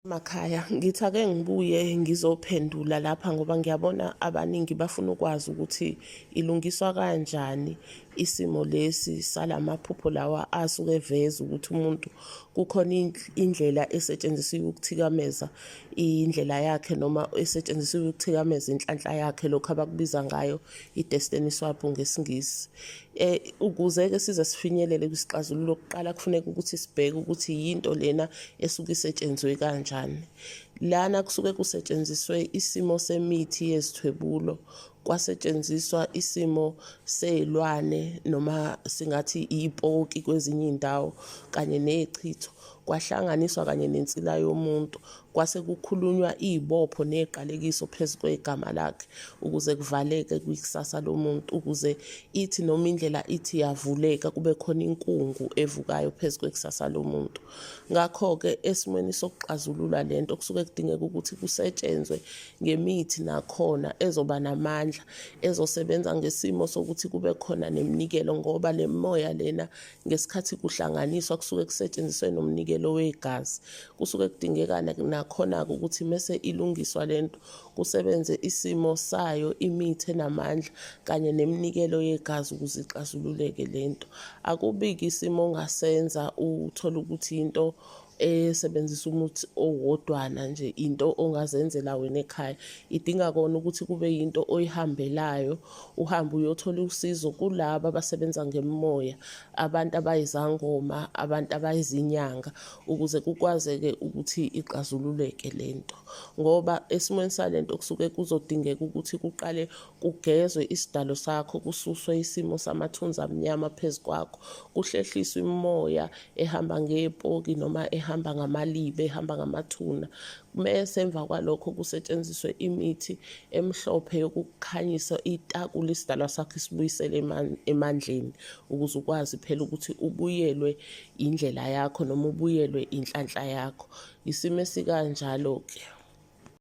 Makhaya, ngithi ake ngibuye ngizophendula lapha ngoba ngiyabona abaningi bafuna ukwazi ukuthi ilungiswa kanjani isimo lesi salamaphupho lawa asuke eveza ukuthi umuntu kukhona indlela esetshenzisiwe ukuthikameza indlela yakhe noma esetshenzisiwe ukuthikameza inhlanhla yakhe, lokhu abakubiza ngayo i-destiny swap ngesiNgisi. Ukuze-ke size sifinyelele kwisixazululo kuqala kufuneka ukuthi sibheke ukuthi yinto lena esuke isetshenzwe kanjani. Lana kusuke kusetshenziswe isimo semithi yezithwebulo, kwasetshenziswa isimo sey'lwane noma singathi ipoki kwezinye iy'ndawo kanye ney'chitho, kwahlanganiswa kanye nensila yomuntu, kwase kukhulunywa iy'bopho ney'qalekiso phezu kwegama lakhe ukuze kuvaleke kwikusasa lomuntu, ukuze ithi noma indlela ithi yavuleka kube khona inkungu evukayo phezu kwekusasa lomuntu. Ngakho-ke esimweni sokuxazulula le nto kusuke kudingeka ukuthi kusetshenzwe ngemithi nakhona ezoba namandla, ezosebenza ngesimo sokuthi kube khona neminikelo ngoba le moya lena ngesikhathi kuhlanganiswa kusuke kusetshenziswe nomnikelo wegazi. Kusuke kudingeka nakhona-ke ukuthi mese ilungiswa le nto kusebenze isimo sayo, imithi enamandla kanye neminikelo yegazi ukuze ixazululeke le nto. Akubi-ke isimo ongasenza uthole ukuthi into esebenzisa umuthi owodwana nje, into ongazenzela wena ekhaya. Idinga kona ukuthi kube yinto oyihambelayo, uhambe uyothola usizo kulaba abasebenza ngemimoya, abantu abayizangoma, abantu abayizinyanga, ukuze kukwazeke ukuthi ixazululeke le nto. Ngoba esimweni sale nto kusuke kuzodingeka ukuthi kuqale kugezwe isidalo sakho, kususwe isimo samathunzi amnyama phezu kwakho, kuhlehliswe imimoya ehamba ngepoki noma ehamba ngamalibe, ehamba ngamathuna. Mese emva kwalokho kusetshenziswe imithi emhlophe yokukhanyisa itakule isidalwa sakho isibuyisele emandleni ukuze ukwazi phela ukuthi ubuyelwe indlela yakho noma ubuyelwe inhlanhla yakho. Isimo esikanjalo-ke.